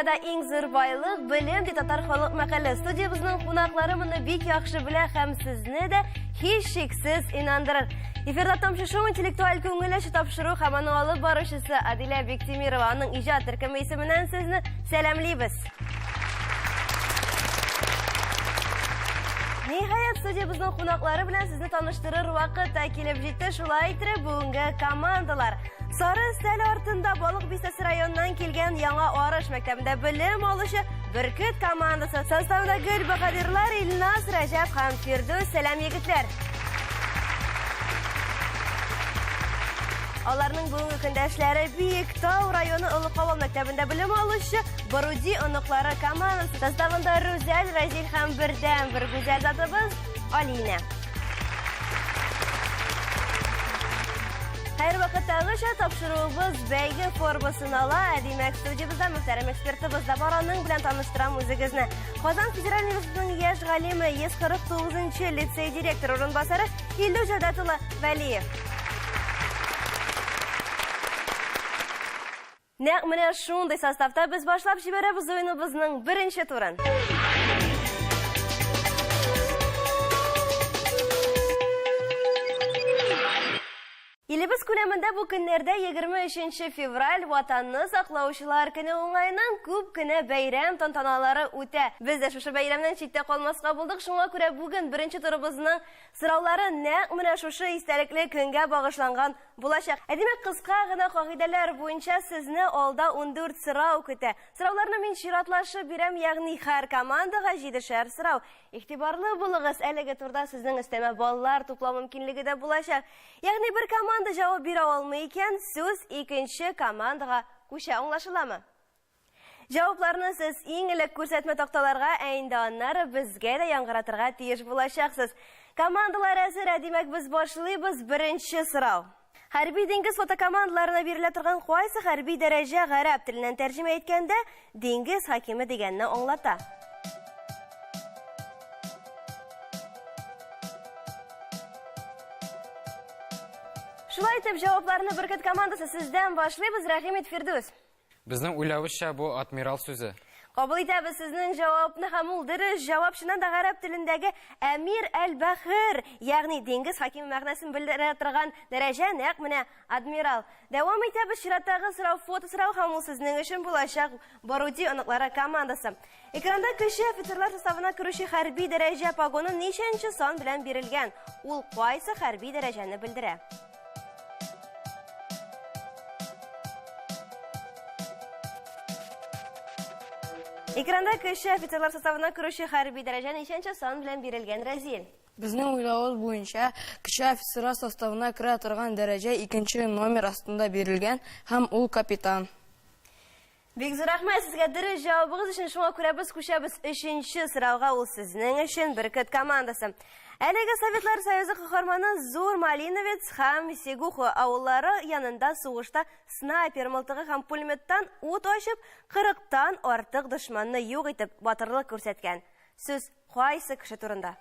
Дөньяда иң зур байлык белем ди татар халык мәкале. Студиябезнең кунаклары моны бик яхшы белә һәм сезне дә һичшиксез инандырыр. Эфирда Тамчы шоу интеллектуаль күңел ачу тапшыру һәм аның алып баручысы Адилә Биктимирова. Аның иҗат төркеме исеменнән сезне сәламлибез. Ниһаять, студиябезнең кунаклары белән сезне таныштырыр вакыт та килеп җитте. Шулай итеп, бүгенге командалар. Сары өстәл артында Балык Бистәсе районыннан килгән Яңа Арыш мәктәбендә белем алучы Бөркет командасы составында Гөл Баһадирлар Илназ, Рәҗәп һәм Фирдүс. Сәлам, егетләр! Аларның бүгенге көндәшләре Биектау районы Олы Кавал мәктәбендә белем алучы Баруди оныклары командасы составында Рүзәл, Разил һәм бердән бер гүзәл затыбыз Алинә. Һәрвакыттагыча тапшыруыбыз бәйге формасын ала. Ә димәк, студиябездә мөхтәрәм экспертыбыз да бар, аның белән таныштырам үзегезне. Казан федераль университетының яшь галиме, 149 лицей директоры урынбасары Илдус Җәүдәт улы Вәлиев. Нәкъ менә шундый составта без башлап җибәрәбез уеныбызның беренче турын. Илебез күләмендә бу көннәрдә 23 февраль Ватанны саклаучылар көне уңаеннан күп кенә бәйрәм тантаналары үтә. Без дә шушы бәйрәмнән читтә калмаска булдык, шуңа күрә бүген беренче турыбызның сораулары нәкъ менә шушы истәлекле көнгә багышланган Булачак. Ә димәк, кыска гына кагыйдәләр буенча сезне алда 14 сорау көтә. Сорауларны мин чиратлашып бирәм, ягъни һәр командага җидешәр сорау. Игътибарлы булыгыз, әлеге турда сезнең өстәмә баллар туплау мөмкинлеге дә булачак. Ягъни бер команда җавап бирә алмый икән, сүз икенче командага күчә. Аңлашыламы? Җавапларны сез иң элек күрсәтмә такталарга, ә инде аннары безгә дә яңгыратырга тиеш булачаксыз. Командалар әзер, ә димәк без башлыйбыз. Беренче сорау. Хәрби диңгез флоты командаларына бирелә торган кайсы хәрби дәрәҗә гарәп теленнән тәрҗемә иткәндә диңгез хакиме дигәнне аңлата? Шулай итеп, җавапларны Бөркет командасы сездән башлыйбыз. Рәхим ит, Фирдүс. Безнең уйлавызча, бу адмирал сүзе. Кабул итәбез сезнең җавапны һәм ул дөрес җавап чыннан да гарәп телендәге әмир әл-бәхер, ягъни диңгез хакиме мәгънәсен белдерә торган дәрәҗә нәкъ менә адмирал. Дәвам итәбез чираттагы сорау фото сорау һәм ул сезнең өчен булачак Баруди оныклары командасы. Экранда кече офицерлар составына керүче хәрби дәрәҗә погоны ничәнче сан белән бирелгән? Ул кайсы хәрби дәрәҗәне белдерә? Экранда кече офицерлар составына керүче хәрби дәрәҗә ничәнче сан белән бирелгән, Рәзил? Безнең уйлавыбыз буенча, кече офицерлар составына керә торган дәрәҗә икенче номер астында бирелгән һәм ул капитан. Бик зур рәхмәт сезгә дөрес җавабыгыз өчен. Шуңа күрә без күчәбез өченче сорауга, ул сезнең өчен Бөркет командасы. Әлеге Советлар Союзы каһарманы Зур Малиновец һәм Сегухо авыллары янында сугышта снайпер мылтыгы һәм пулеметтан ут ачып, 40-тан артык дошманны юк итеп, батырлык күрсәткән. Сүз Кайсы кеше турында?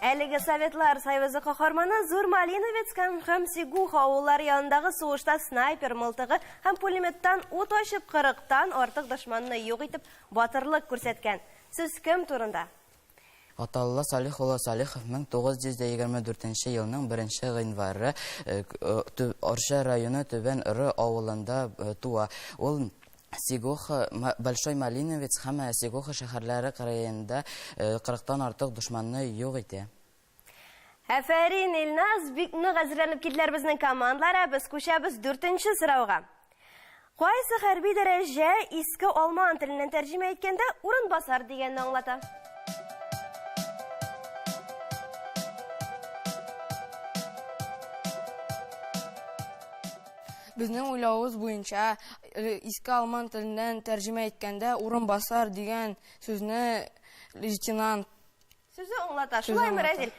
Әлеге Советлар Союзы каһарманы Зур Малиновец һәм Сигуха авыллары янындагы сугышта снайпер мылтыгы һәм пулеметтан ут ачып, 40-тан артык дошманны юк итеп, батырлык күрсәткән. Сүз кем турында? Гатаулла Салих улы Салихов 1924 нче елның беренче гыйнвары Орча районы Түбән Оры авылында туа. Ул Сигоха, Большой Малиновец һәм Сигоха шәһәрләре кырыенда кырыктан артык дошманны юк итә. Афәрин, Илназ, бик нык әзерләнеп килделәр безнең командалар, ә без күчәбез дүртенче сорауга. Кайсы хәрби дәрәҗә иске алман теленнән тәрҗемә иткәндә урынбасар дигәнне аңлата? Безнең уйлавыбыз буенча, э, иске алман теленнән тәрҗемә иткәндә урынбасар дигән сүзне лейтенант сүзе аңлата. Шулаймы, Рәзил?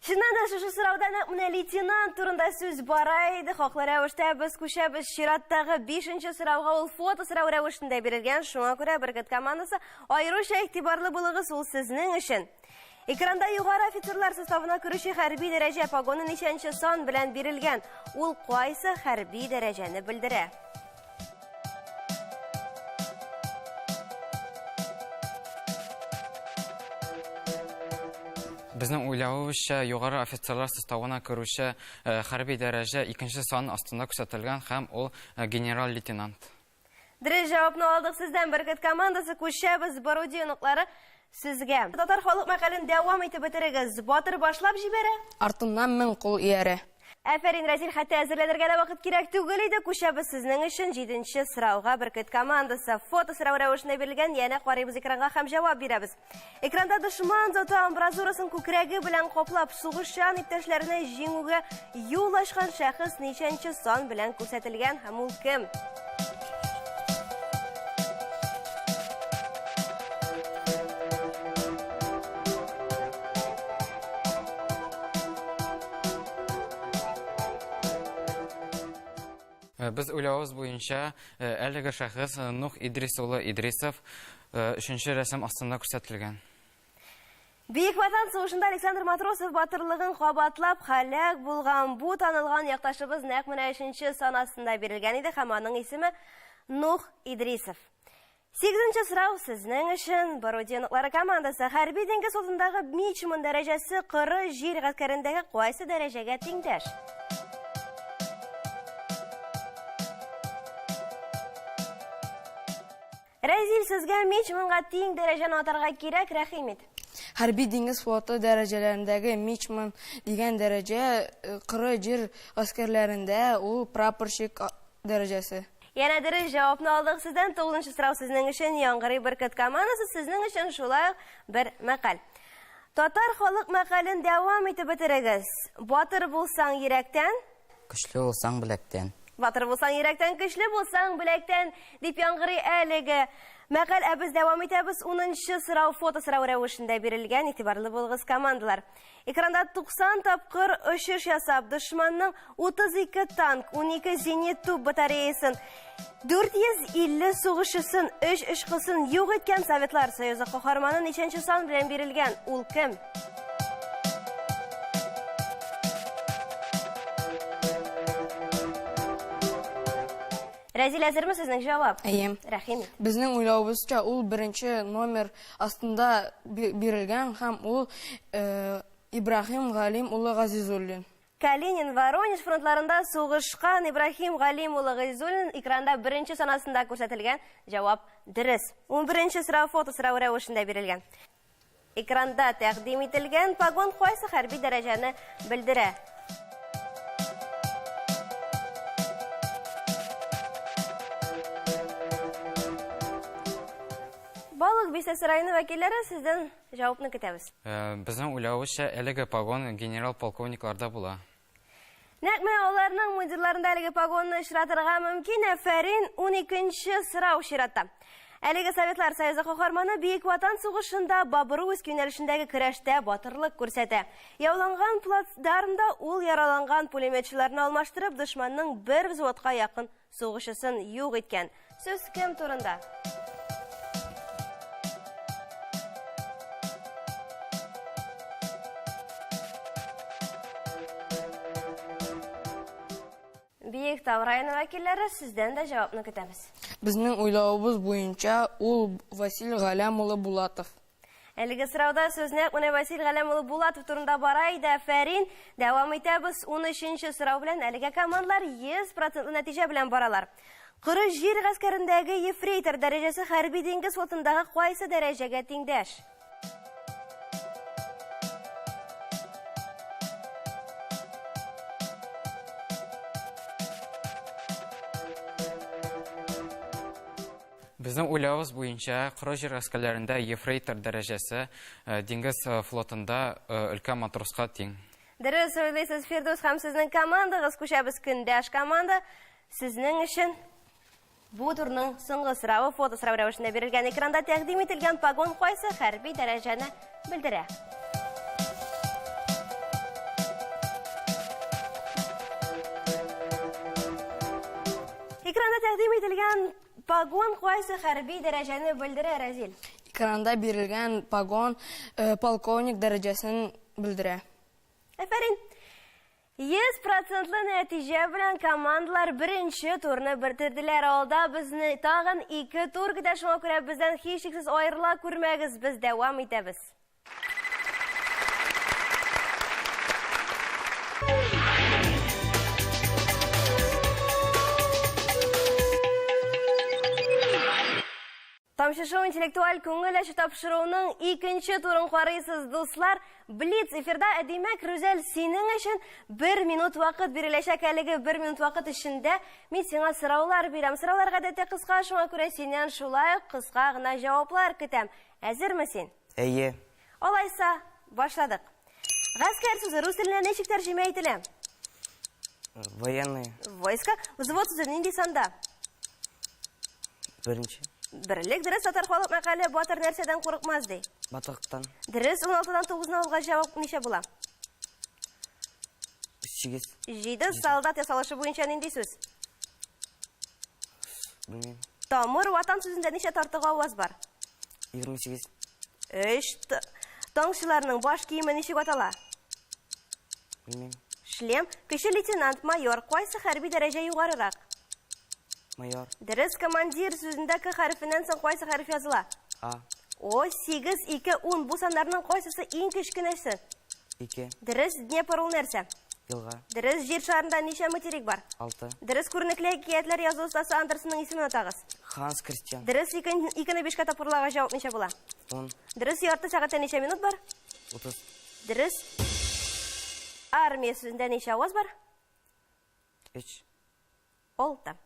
Чыннан да шушы сорауда нәкъ менә лейтенант турында сүз бара иде. Хаклы рәвештә без күчәбез чираттагы бишенче сорауга. Ул фото сорау рәвешендә бирелгән. Шуңа күрә Бөркет командасы аеруча игътибарлы булыгыз, ул сезнең өчен. Экранда югары офицерлар составына керүче хәрби дәрәҗә погоны ничәнче сан белән бирелгән? Ул кайсы хәрби дәрәҗәне белдерә? Безнең уйлавыбызча, югары офицерлар составына керүче хәрби дәрәҗә икенче сан астында күрсәтелгән һәм ул генерал-лейтенант. Дөрес җавапны алдык сездән, Бөркет командасы. Күчәбез Баруди оныклары сезгә. Татар халык мәкален дәвам итеп бетерегез. Батыр башлап җибәрә. Артыннан 1000 кул иярә. Афәрин, Рәзил, хәтта әзерләнергә дә вакыт кирәк түгел иде. Күчәбез сезнең өчен җиденче сорауга, Бөркет командасы. Фото сорау рәвешендә бирелгән, янә карыйбыз экранга һәм җавап бирәбез. Экранда дошман заты амбразурасын күкрәге белән каплап, сугышчан иптәшләренә җиңүгә юл ачкан шәхес ничәнче сан белән күрсәтелгән һәм ул кем? Без уйлавыбыз буенча, әлеге шәхес Нух Идрис улы Идрисов өченче рәсем астында күрсәтелгән. Бөек Ватан сугышында Александр Матросов батырлыгын кабатлап һәлак булган бу танылган якташыбыз нәкъ менә өченче сан астында бирелгән иде һәм аның исеме Нух Идрисов. Сигезенче сорау сезнең өчен, Баруди оныклары командасы. Хәрби диңгез флотындагы мичман дәрәҗәсе коры җир гаскәрендәге кайсы дәрәҗәгә тиңдәш? Рәзил, сезгә мичманга тиң дәрәҗәне атарга кирәк, рәхим ит. Хәрби диңгез флоты дәрәҗәләрендәге мичман дигән дәрәҗә коры җир гаскәрләрендә ул прапорщик дәрәҗәсе. Янә дөрес җавапны алдык сездән. Тугызынчы сорау сезнең өчен, яңгырый Бөркет командасы, сезнең өчен шулай ук бер мәкаль. Татар халык мәкален дәвам итеп бетерегез. Батыр булсаң йөрәктән, көчле булсаң беләктән. Батыр булсаң йөрәктән, көчле булсаң беләктән дип яңгырый әлеге мәкаль. Ә без дәвам итәбез. 10нчы сорау фото сорау рәвешендә бирелгән. Игътибарлы булыгыз, командалар. Экранда 90 тапкыр очыш ясап, дошманның 32 танк, 12 зенит туп батареясын, 450 сугышчысын, 3 очкысын юк иткән Советлар Союзы каһарманы ничәнче сан белән бирелгән? Ул кем? Рәзил, әзерме сезнең җавап? Әйе. Рәхим ит. Безнең уйлавыбызча, ул беренче номер астында бирелгән һәм ул Ибраһим Галим улы Газизуллин. Калинин, Воронеж фронтларында сугышкан Ибраһим Галим улы Газизуллин экранда беренче санасында күрсәтелгән җавап дөрес. 11 сорау фото сорау рәвешендә бирелгән. Экранда тәкъдим ителгән погон кайсы хәрби дәрәҗәне белдерә? Балык бистәсе районы вәкилләре, сездән җавапны көтәбез. Безнең уйлавыбызча, әлеге погон генерал-полковникларда була. Нәкъ менә аларның мундирларында әлеге погонны очратырга мөмкин. Афәрин, 12 сорау чиратта. Әлеге Советлар Союзы каһарманы Бөек Ватан сугышында Бобруйск юнәлешендәге көрәштә батырлык күрсәтә. Яуланган плацдармда ул яраланган пулеметчыларны алмаштырып, дошманның бер взводка якын сугышчысын юк иткән. Сүз кем турында? Биектау районы вәкилләре, сездән дә җавапны көтәбез. Безнең уйлавыбыз буенча ул Василь Галәм улы Булатов. Әлеге сорауда сүз нәкъ менә Василь Галәм улы Булатов турында бара иде. Афәрин, дәвам итәбез. 13 сорау белән әлегә командалар 100 процентлы нәтиҗә белән баралар. Коры җир гаскәрендәге ефрейтор дәрәҗәсе хәрби диңгез флотындагы кайсы дәрәҗәгә тиңдәш? Безнең уйлавыбыз буенча, коры җир гаскәрләрендә ефрейтор дәрәҗәсе диңгез флотында өлкән матроска тиң. Дөрес уйлыйсыз, Фирдүс, һәм сезнең командагыз. Күчәбез көндәш команда. Сезнең өчен бу турның соңгы соравы фото сорау рәвешендә бирелгән. Экранда тәкъдим ителгән погон кайсы хәрби дәрәҗәне белдерә? Экранда тәкъдим ителгән погон кайсы хәрби дәрәҗәне белдерә, Рәзил? Экранда бирелгән погон полковник дәрәҗәсен белдерә. Әфәрин! 100 процентлы нәтиҗә белән командалар беренче турны бетерделәр. Алда безне тагын ике тур көтә, шуңа күрә бездән һичшиксез аерыла күрмәгез, без дәвам итәбез. Тамчы шоу интеллектуаль күңел ачу тапшыруының икенче турын карыйсыз, дуслар. Блиц эфирда, ә димәк, Рүзәл, синең өчен бер минут вакыт биреләчәк. Әлеге бер минут вакыт эчендә мин сиңа сораулар бирәм. Сораулар гадәттә кыска, шуңа күрә синнән шулай ук кыска гына җаваплар көтәм. Әзерме син? Әйе. Алайса, башладык. Гаскәр сүзе рус теленә ничек тәрҗемә ителә? Военные. Войска. Взвод сүзе нинди санда? Беренче. Берлек. Дөрес, татар халык мәкале батыр нәрсәдән курыкмас ди? Батырлыктан. Дөрес, 16-дан 9-ны алгач җавап ничә була? 8. 7. Солдат ясалышы буенча нинди сүз? Белмим. Тамыр ватан сүзендә ничә тартык аваз бар? 28. 3. Таңчыларның баш киеме ничек атала? Белмим. Шлем. Кече лейтенант, майор. Кайсы хәрби дәрәҗә югарырак? Майор. Дөрес, командир сүзендә К хәрефеннән соң кайсы хәреф языла? А. О, 8, 2, 10. Бу саннарның кайсысы иң кечкенәсе? 2. Дөрес, Днепр ул нәрсә? Елга. Дөрес, җир шарында ничә материк бар? 6. Дөрес, күренекле әкиятләр язу остасы Андерсенның исемен атагыз. Ханс Кристиан. Дөрес, икене бишкә тапкырлагач җавап ничә була? 10. Дөрес, ярты сәгатьтә ничә минут бар? 30. Дөрес. Армия сүзендә ничә аваз бар? 3. 6.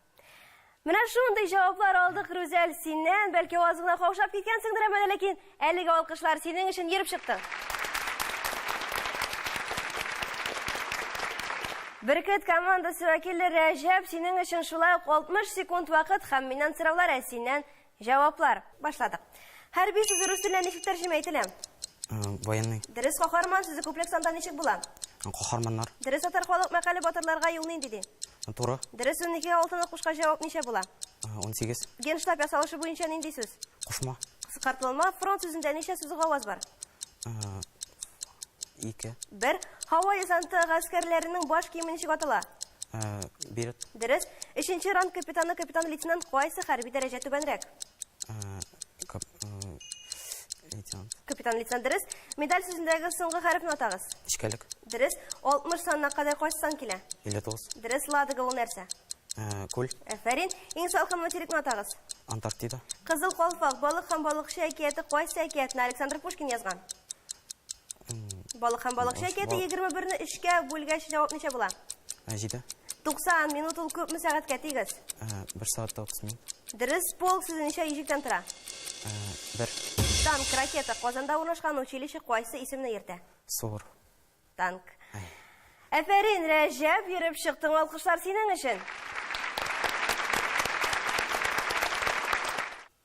Менә шундый җаваплар алдык, Рүзәл, синнән. Бәлки аз гына каушап киткәнсеңдер, әмма ләкин әлеге алкышлар синең өчен йөреп чыкты. Бөркет командасы вәкиле Рәҗәп, синең өчен шулай ук 60 секунд вакыт һәм миннән сораулар, ә синнән җаваплар. Башладык. Хәрби сүзе рус теленә ничек тәрҗемә ителә? Военный. Дөрес, каһарман сүзе күплек санда ничек була? Каһарманнар. Дөрес, татар халык мәкале батырларга юл нинди ди? Туры. Дөрес, 12-гә алтыны кушкач җавап ничә була? 18. Генштаб ясалышы буенча нинди сүз? Кушма. Кыскартылма фронт сүзендә ничә сүзлек аваз бар? 2. 1. Һава десанты гаскәрләренең баш киеме ничек атала? Берет. Дөрес. Өченче ранг капитаны, капитан-лейтенант кайсы хәрби дәрәҗә түбәнрәк? Лейтенант. Капитан-лейтенант, дөрес. Медаль сүзендәге соңгы хәрефне атагыз. Нечкәлек. Дөрес. 60 санына кадәр кайсы сан килә? 59. Дөрес. Ладога ул нәрсә? Күл. Әфәрин. Иң салкын материкны атагыз. Антарктида. Кызыл калфак, балык һәм балыкчы әкияте кайсы әкиятне Александр Пушкин язган? Балык һәм балыкчы әкияте 21-не өчкә бүлгәч җавап ничә була? 7. 90 минут ул күпме сәгатькә тигез? 1 сәгать 30 минут. Дөрес, полк сүзе ничә иҗектән тора? 1. Танк, ракета, Казанда урнашкан училище кайсы исемне йөртә? Суворов. Танк. Әфәрин, Рәҗәп, йөреп чыктың, алкышлар синең өчен.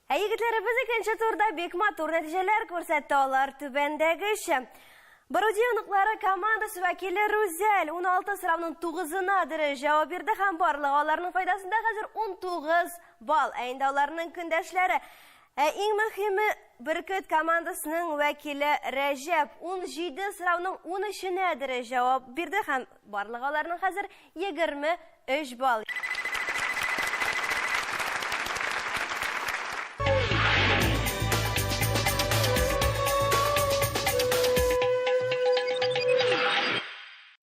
Ә егетләребез икенче турда бик матур нәтиҗәләр күрсәтте. Алар түбәндәгечә. Баруди оныклары командасы вәкиле Рүзәл 16 сорауның 9-ына дөрес җавап бирде һәм барлыгы аларның файдасында хәзер 19 балл. Ә инде аларның көндәшләре, ә иң мөһиме Бөркет командасының вәкиле Рәҗәп 17 сорауның 13-енә дөрес җавап бирде һәм барлыгы аларның хәзер 23 балл.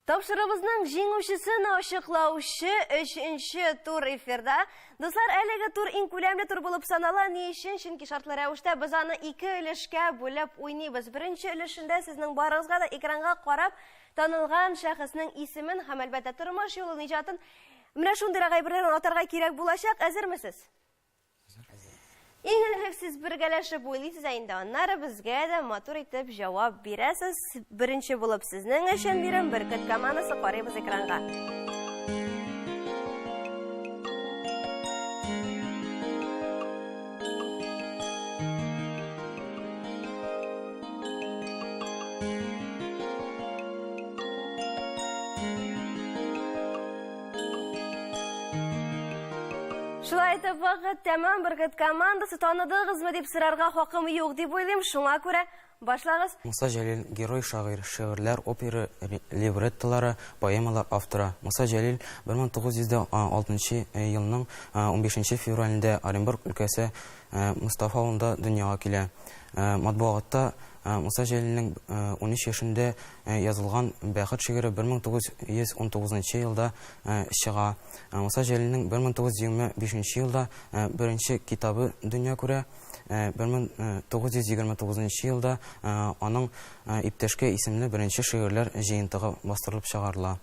Тапшырыбызның җиңүчесен ачыклаучы өченче тур эфирда. Дуслар, әлеге тур иң күләмле тур булып санала. Ни өчен? Чөнки шартлы рәвештә без аны ике өлешкә бүлеп уйныйбыз. Беренче өлешендә сезнең барыгызга да экранга карап танылган шәхеснең исемен һәм әлбәттә тормыш юлын, иҗатын менә шундыйрак әйберләрен атарга кирәк булачак. Әзермесез? Иң элек сез бергәләшеп уйлыйсыз, ә инде аннары безгә дә матур итеп җавап бирәсез. Беренче булып сезнең өчен бирем Бөркет командасы, карыйбыз экранга. Шулай итеп, вакыт тәмам. Бөркет командасы таныдыгызмы дип сорарга хакым юк дип уйлыйм. Шуңа күрә башлагыз. Муса Җәлил, герой шагыйрь, шигырьләр, опера либреттолары, поэмалар авторы. Муса Җәлил 1906 елның 15 февралендә Оренбург өлкәсе Мостафа авылында дөньяга килә. Матбугатта Муса Җәлилнең 13 яшендә язылган Бәхет шигыре 1919 елда чыга. Муса Җәлилнең 1925 елда беренче китабы дөнья күрә. 1929 елда аның Иптәшкә исемле беренче шигырьләр җыентыгы бастырылып чыгарыла.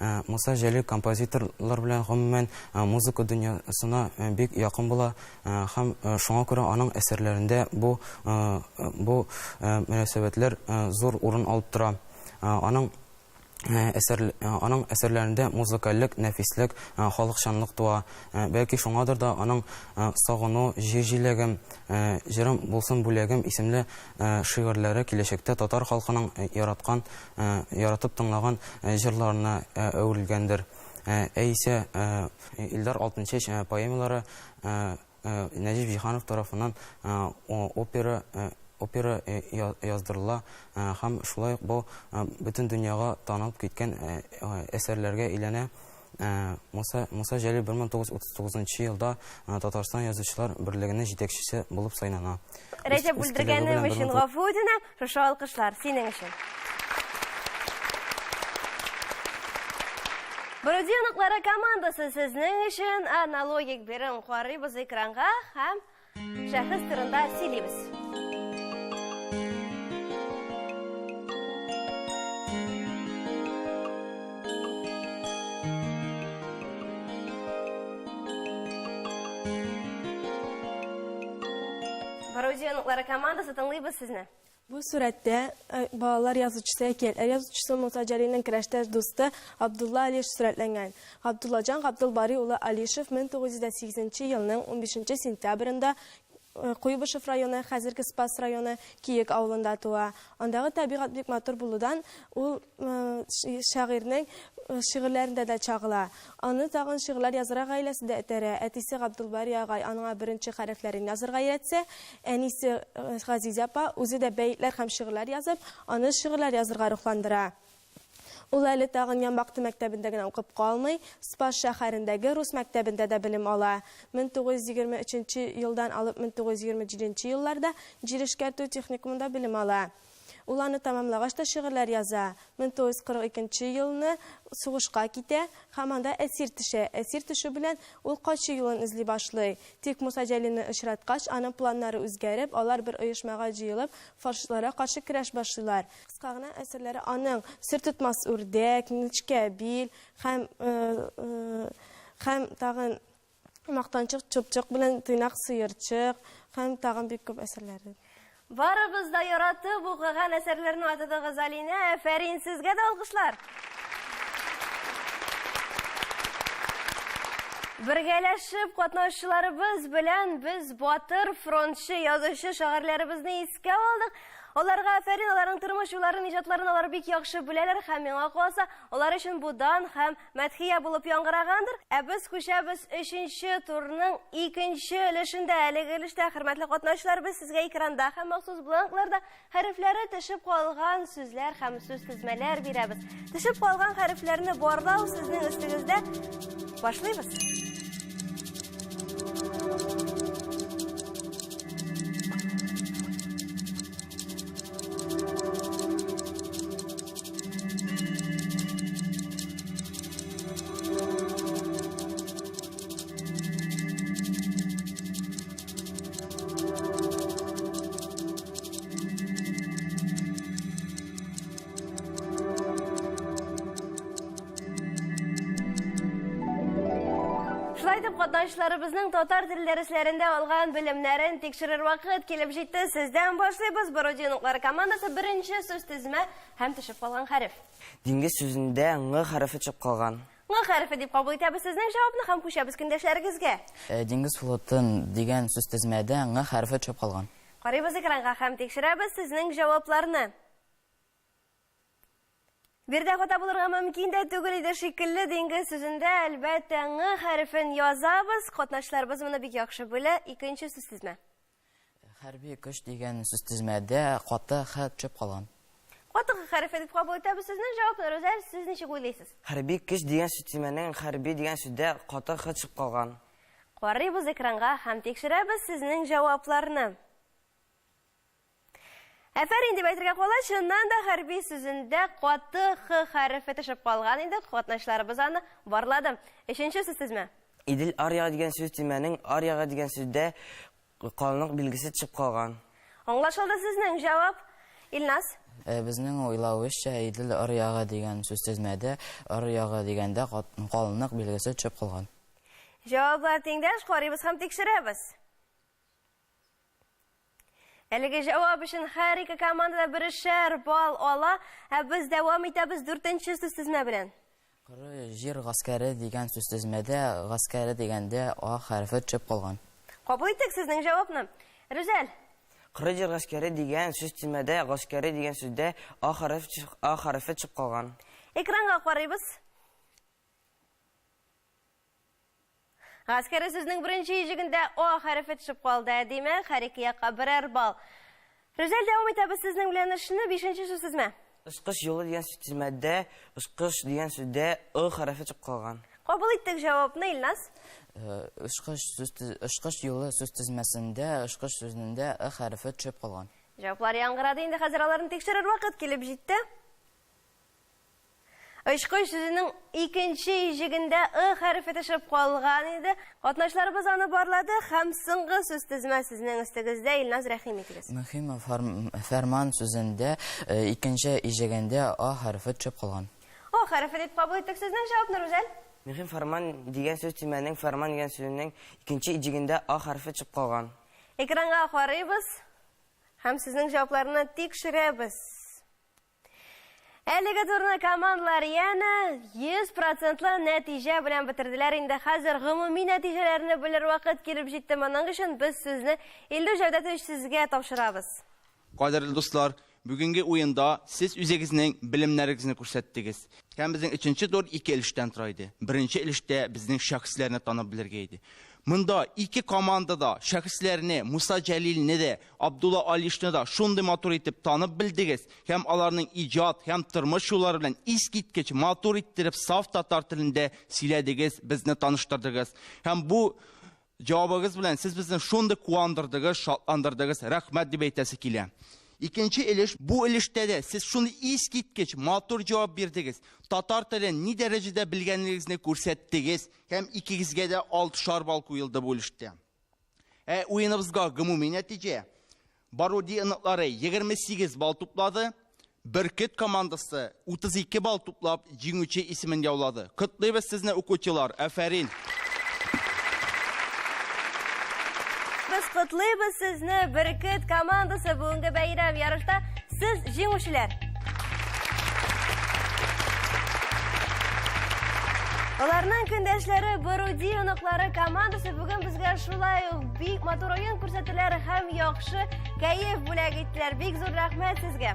Муса Җәлил композиторлар белән гомумән музыка дөньясына бик якын була һәм шуңа күрә аның әсәрләрендә бу бу мөнәсәбәтләр зур урын алып тора. Аның әсәр аның әсәрләрендә музыкальлек, нәфислек, халыкчанлык туа. Бәлки шуңадыр да аның Сагыну, Җир җиләгем, Җырым булсын бүләгем исемле шигырьләре киләчәктә татар халкының яраткан, яратып тыңлаган җырларына әверелгәндер. Ә исә Илдар Алтынчәч поэмалары Нәҗип Җиһанов тарафыннан опера опера яздырыла һәм шулай ук бу бөтен дөньяга танылып киткән әсәрләргә әйләнә. Муса Муса Җәлил 1939 елда Татарстан Язучылар берлегенең җитәкчесе булып сайлана. Рәҗәп, бүлдергәнем өчен гафу үтенәм. Шушы алкышлар синең өчен. Баруди оныклары командасы сезнең өчен аналогик бирем карыйбыз экранга һәм шәхес турында сөйлибез. Баруди оныклары командасы тыңлыйбыз сезне. Бу сурәттә балалар язучысы, әкиятләр язучысы Муса Җәлилнең көрәштәш дусты Габдулла Алиш сурәтләнгән. Габдуллаҗан Габдулбари улы Алишев 1908 елның 15 сентябрендә Куйбышев районы, хәзерге Спас районы, Киек авылында туа. Андагы табигать бик матур булудан ул шагыйрьнең шигырьләрендә дә чагыла. Аны тагын шигырьләр язарга гаиләсе дә этәрә. Әтисе Габдулбари агай аңа беренче хәрефләрен язарга өйрәтсә, әнисе Газизә апа үзе дә бәетләр һәм шигырьләр язып, аны шигырьләр язырга рухландыра. Ул әле тагын Ямбакты мәктәбендә генә укып калмый, Спас шәһәрендәге рус мәктәбендә дә белем ала. 1923 нче елдан алып 1927 нче елларда җир эшкәртү техникумында белем ала. Ул аны тәмамлагач та шигырьләр яза. 1942 нче елны сугышка китә һәм анда әсир төшә. Әсир төшү белән ул качу юлын эзли башлый. Тик Муса Җәлилне очраткач, аның планнары үзгәреп, алар бер оешмага җыелып, фашистларга каршы көрәш башлыйлар. Кыска гына әсәрләре аның Сер тотмас үрдәк, Нечкә бил һәм һәм тагын Мактанчык чыпчык белән тыйнак сыерчык һәм тагын бик күп әсәрләре. Барыбыз да яратып укыган әсәрләрне атадыгыз, Алинә. Афәрин, сезгә дә алкышлар. Бергәләшеп катнашучыларыбыз белән без батыр фронтчы, язучы шагыйрьләребезне искә алдык. Аларга афәрин, аларның тормыш юлларын, иҗатларын алар бик яхшы беләләр һәм миңа калса, алар өчен бу дан һәм мәдхия булып яңгырагандыр. Ә без күчәбез өченче турның икенче өлешендә. Әлеге өлештә, хөрмәтле катнашучылар, без сезгә экранда һәм махсус бланкларда хәрефләре төшеп калган сүзләр һәм сүзтезмәләр бирәбез. Төшеп калган хәрефләрне барлау сезнең өстегездә. Башлыйбыз. Шулай итеп, катнашучыларыбызның татар теле дәресләрендә алган белемнәрен тикшерер вакыт килеп җитте. Сездән башлыйбыз. Бородин уклары командасы беренче сүз тезмә һәм төшеп калган хәреф. Диңгез сүзендә ң хәрефе төшеп калган. Ң хәрефе дип кабул итәбез сезнең җавапны һәм күчәбез көндәшләрегезгә. Диңгез флотын дигән сүз тезмәдә ң хәрефе төшеп калган. Карыйбыз экранга һәм тикшерәбез сезнең җавапларны. Биредә хата булырга мөмкин дә түгел иде шикелле, диңгез сүзендә, әлбәттә, ң хәрефен язабыз. Катнашчыларыбыз моны бик яхшы белә. Икенче сүзтезмә. Хәрби көч дигән сүзтезмәдә каты х төшеп калган. Каты х хәрефе дип кабул итәбез сезнең җавапны, Рүзәл, сез ничек уйлыйсыз? Хәрби көч дигән сүзтезмәнең хәрби дигән сүздә каты х төшеп калган. Карыйбыз экранга һәм тикшерәбез сезнең җавапларны. Әфәрин дип әйтергә кала, чыннан да хәрби сүзендә каты х хәрефе төшеп калган инде, катнашларыбыз аны барлады. Өченче сүз тезмә. Идел аръягы дигән сүз тезмәнең аръягы дигән сүздә калынлык билгесе төшеп калган. Аңлашылды сезнең җавап. Илназ. Безнең уйлавыбызча, Идел аръягы дигән сүз тезмәдә аръягы дигәндә калынлык билгесе төшеп калган. Җаваплар тиңдәш, карыйбыз һәм тикшерәбез. Әлеге җавап өчен һәр ике команда да берешәр балл ала, ә без дәвам итәбез дүртенче сүзтезмә белән. Коры җир гаскәре дигән сүзтезмәдә гаскәре дигәндә а хәрефе төшеп калган. Кабул иттек сезнең җавапны. Рүзәл. Коры җир гаскәре дигән сүзтезмәдә гаскәре дигән сүздә а хәрефе а хәрефе төшеп калган. Экранга карыйбыз. Гаскәре сүзнең беренче иҗегендә О хәрефе төшеп калды. Ә димәк, һәр ике якка берәр балл. Рүзәл, дәвам итәбез сезнең белән эшне. Бишенче сүз тезмә. Очкыч юлы дигән сүзтезмәдә очкыч дигән сүздә Ы хәрефе төшеп калган. Кабул иттек җавапны, Илназ. Очкыч сүз очкыч юлы сүзтезмәсендә очкыч сүзендә Ы хәрефе төшеп калган. Җаваплар яңгырады, инде хәзер аларны тикшерер вакыт килеп җитте. Очкыч сүзенең икенче иҗегендә ы хәрефе төшеп калган иде. Катнашларыбыз аны барлады һәм соңгы сүз тезмә сезнең өстегездә, Илназ, рәхим итегез. Мөһим фәрман сүзендә икенче иҗегендә а хәрефе төшеп калган. О хәрефе дип кабул иттек сезнең җавапны, Рүзәл. Мөһим фәрман дигән сүз тезмәнең фәрман дигән сүзенең икенче иҗегендә а хәрефе төшеп калган. Экранга карыйбыз һәм сезнең җавапларны тикшерәбез. Әлеге турны командалар янә 100 процентлы нәтиҗә белән бетерделәр. Инде хәзер гомуми нәтиҗәләрне белер вакыт килеп җитте. Моның өчен без сүзне Илдус Җәүдәтович сезгә тапшырабыз. Кадерле дуслар, бүгенге уенда сез үзегезнең белемнәрегезне күрсәттегез. Һәм безнең өченче тур ике өлештән тора иде. Беренче өлештә безнең шәхесләрне танып белергә иде. Монда ике команда да шәхесләрне, Муса Җәлилне дә, Абдулла Алишны да шундый матур итеп танып белдегез һәм аларның иҗат һәм тормыш юллары белән искиткеч матур иттереп саф татар телендә сөйләдегез, безне таныштырдыгыз. Һәм бу җавабыгыз белән сез безне шундый куандырдыгыз, шатландырдыгыз, рәхмәт дип әйтәсе килә. Икенче өлеш, бу өлештә дә сез шундый искиткеч матур җавап бирдегез. Татар телен ни дәрәҗәдә белгәнлегегезне күрсәттегез һәм икегезгә дә алтышар балл куелды бу өлештә. Ә уеныбызга гомуми нәтиҗә. Баруди оныклары 28 балл туплады. Бөркет командасы 32 балл туплап җиңүче исемен яулады. Котлыйбыз сезне, укучылар. Афәрин! Без котлыйбыз сезне, Бөркет командасы, бүгенге бәйрәм ярышта сез җиңүчеләр. Аларның көндәшләре Баруди оныклары командасы бүген безгә шулай ук бик матур уен күрсәттеләр һәм яхшы кәеф бүләк иттеләр. Бик зур рәхмәт сезгә.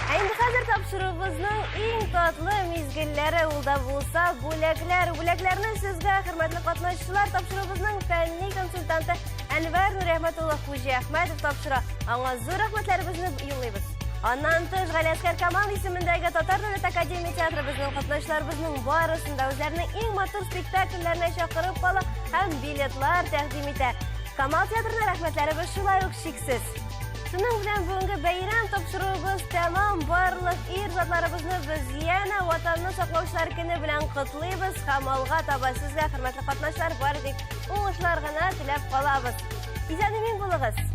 Ә инде хәзер тапшыруыбызның иң татлы мизгелләре ул да булса бүләкләр. Бүләкләрне сезгә, хөрмәтле катнашучылар, тапшыруыбызның фәнни консультанты Әнвәр Нуриәхмәт улы Хуҗиәхмәтов тапшыра. Аңа зур рәхмәтләребезне юллыйбыз. Аннан тыш Галиәсгар Камал исемендәге Татар дәүләт академия театры безнең катнашчыларыбызның барысын да үзләренең иң матур спектакльләренә чакырып кала һәм билетлар тәкъдим итә. Камал театрына рәхмәтләребез шулай ук чиксез. Шуның белән бүгенге бәйрәм тапшыруыбыз тәмам. Барлык ир затларыбызны без янә Ватанны саклаучылар көне белән котлыйбыз һәм алга таба сезгә, хөрмәтле катнашчылар, бары тик уңышлар гына теләп калабыз. Исән-имин булыгыз!